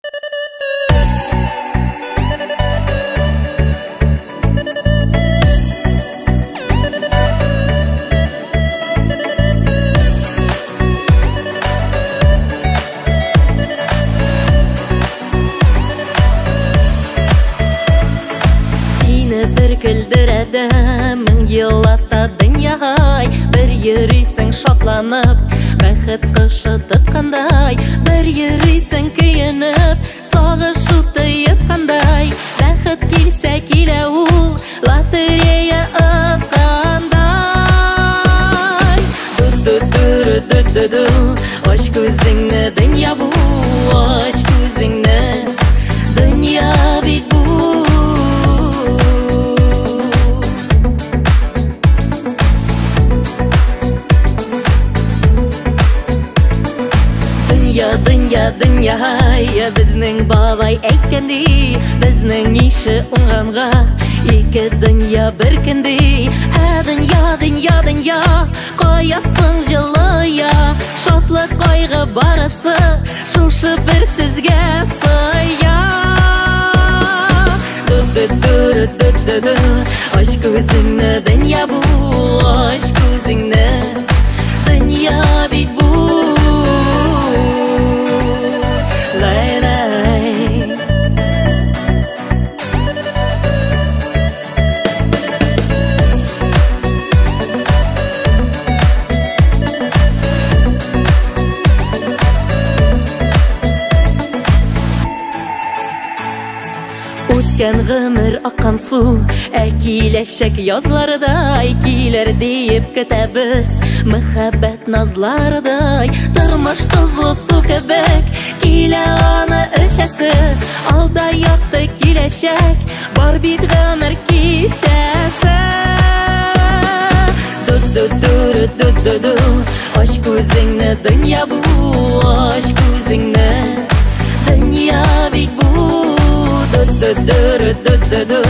Бер көлдерә дә мең еллата дөньяй, бер йөрисең шатланып, бәхет кошы тоткандай, бер йөрисең көенеп, сагыш уты йоткандай. Бәхет килсә килә ул, лотерея откандай. Ду-ду-ду-ду-ду-ду, ач күзеңне, дөнья бу, ач күзеңне, дөнья бит бу. Дөнья, дөнья, безнең бабай әйткәндәй, безнең ише уңганга ике дөнья бер көндәй. Ә дөнья, дөнья, дөнья, каясың җылыя, шатлык, кайгы барысы шушы бер сүзгә сыя. Ду-ду-ду-ду-ду-ду, ач күзеңне, дөнья бу, ач күзеңне, дөнья бит бу. Үткән гомер аккан су, ә киләчәк язлардай килер диеп көтәбез, мәхәббәт назлардай. Тормыш тозлы су кебек, килә аны эчәсе, алда якты киләчәк, бар бит гомер кичәсе. Ду-ду-ду-ду-ду-ду, ач күзеңне, дөнья бу, ач күзеңне, дөнья бит бу. Ду-ду-ду-ду-ду-ду,